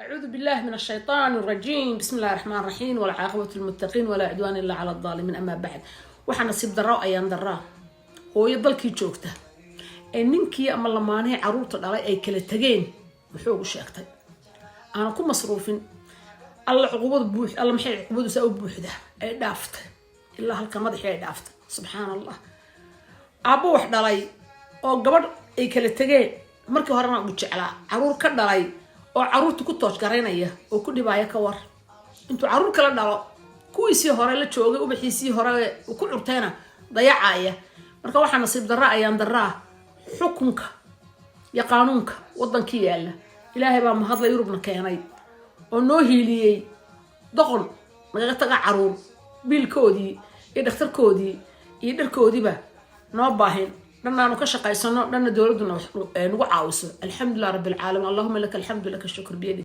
أعوذ بالله من الشيطان الرجيم، بسم الله الرحمن الرحيم، والعاقبة للمتقين ولا عدوان إلا على الظالمين، أما بعد. Waxaa nasiib darro ayaan daraa hooyo dalkii joogta ee ninkii ama lamaanihii caruurta dhalay ay kala tageen wuxuu ugu sheegtay aanan ku masruufin. Alla cuqubadu buux, alla maxay cuqubadu saa u buuxdaa ay dhaaftay ilaa halka madaxii ay dhaaftay. Subxaan Allah, aabbo wax dhalay oo gabadh ay kala tegeen, markii horena uu jeclaa, caruur ka dhalay oo caruurta ku tooj garaynaya oo ku dhibaaya, ka war intuu caruur kala dhalo kuwiisii hore la joogay, ubaxiisii hore uu ku curtayna dayacaya. Marka waxaa nasiib darra ayaan daraa xukunka iyo qaanuunka wadankii yaalla. Ilaahay baa mahadla Yurubna keenay oo noo hiiliyey. Doqon nagaga taga caruur biilkoodii iyo dhakhtarkoodii iyo dharkoodiiba noo baahin, dhannaanu ka shaqaysano, dhanna dowladduna nagu caawiso. Alxamdulilah rabbi alcaalamiin. Allahuma laka alxamdu, laka shukr biyadi.